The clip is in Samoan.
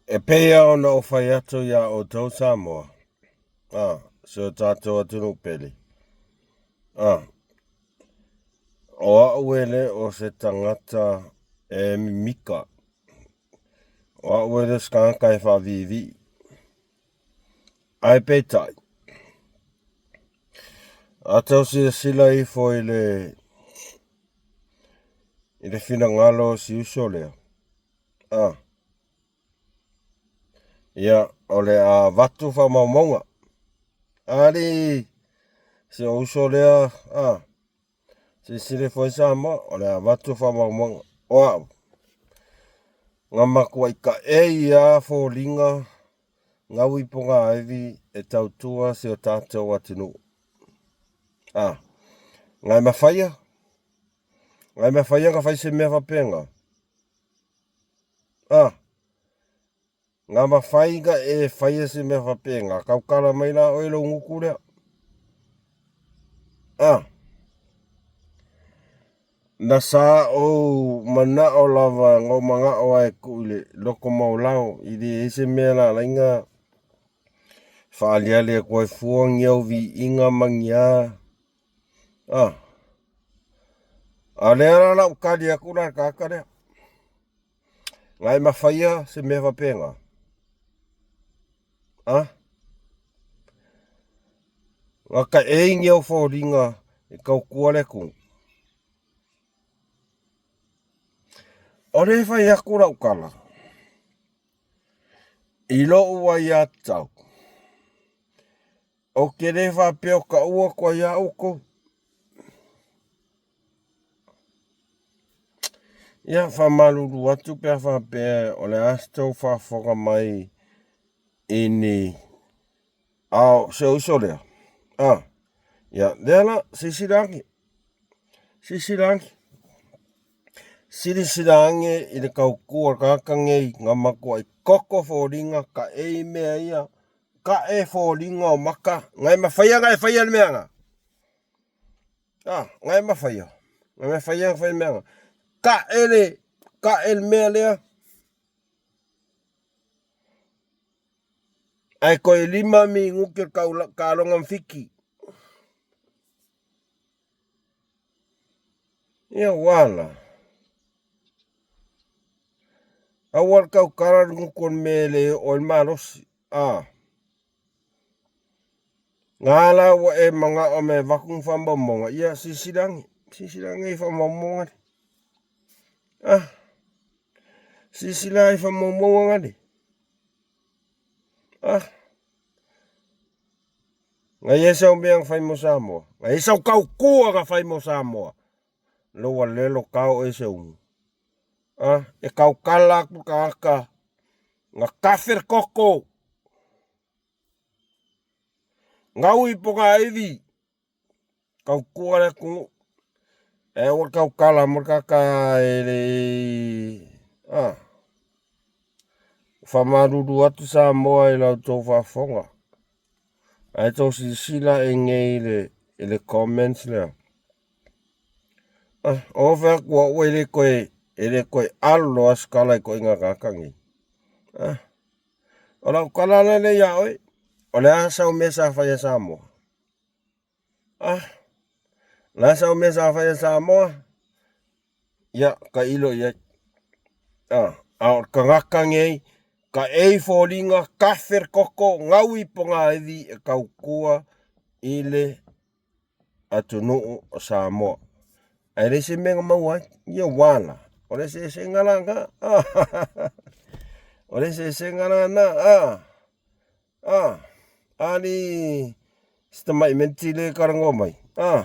E pei lava ona ou fai atu iā outou Samoa, a, si o tatou atunuu pele, a, o au e le o se tagata e mimika, o au e le o se tagata e faaviivii. Ae peitai, a tau silasila ifo i le i le finagalo o si uso lea, a, ia, o le a avatu faamaumauga. Alii, si ou uso lea, a, silasila ifo i Samoa, o le a avatu faamaumauga. O au, na matuai taei lava foliga gau i pogaivi e tautua si o tatou atunuu. A, na e mafaia, na e mafaia na fai se mea faapena. A, na mafai na e faia se mea faapena, tautala mai la oe i lou gutu lea. A, na sa ou manao lava, na ou manao lava e tuu i le loto maualalo, e leai se mea na ala ai ona faaaliali atu ai fua ni au viiga ma ni a. A, a o lea la o le a ou tali atu la i le tagata lea. Na e mafaia se mea faapena? A? Na taei ni au foliga e tautua le atunuu? O lea e fai atu lau tala i lou aiatatau, ou te le faapea o taua atu ai lava outou. Ia, faamalulu atu pe a faapea o le a se tou faafofoga mai i ni ao se uso lea. A, ia, lea la, silasila ane, silasila ane, silasila ane i le tautua a le tagata nei na matuai toto foliga taei mea ia, tae foliga o maka, na e mafai ona e faia le mea lena. A, na e mafaia. Na e mafaia ona fai le mea lena. Tae le, tae le mea lea. Ae toe 5 minute o le taaloga ma Fiti. Ia ua la. Aua le tautala le gutu o le mea e le oo ai le malosi. A. Na la ua e manao me avatu ni faamaumauga, ia silasila ane, silasila ane i faamaumauga nei. Ah, silasila i faamaumauga nei. Ah, na i ai sau mea na fai mo Samoa, na i ai sau tautua na fai mo Samoa. Lou alelo tao e se umu. Ah, e tautala atu le tagata, na tafe le toto. Gau i Pogaivi, tautua le atunuu. E aua le tautala mo le tagata e le ah. Faamalulu atu Samoa i la outou faafofoga. Ae tou silasila i nei i le comments lea. Ah, o fai atu au e le toe e le toe alo loa se tala i ituaiga tagata nei. Ah. O lau tala la lea iā oe, o le a sau mea sa fai a Samoa? Ah, o le a sau mea sa fai a Samoa? Ia, tailo i ai. Ah, a o le tagata nei, taei foliga, tafe le toto, gau i pogaivi e tautua i le atunuu o Samoa. Ae leai se mea na maua ai. Ia ua la. O le eseesega la na. O le eseesega la na. A. A. Ali se tamai miniti le talanoa mai. A.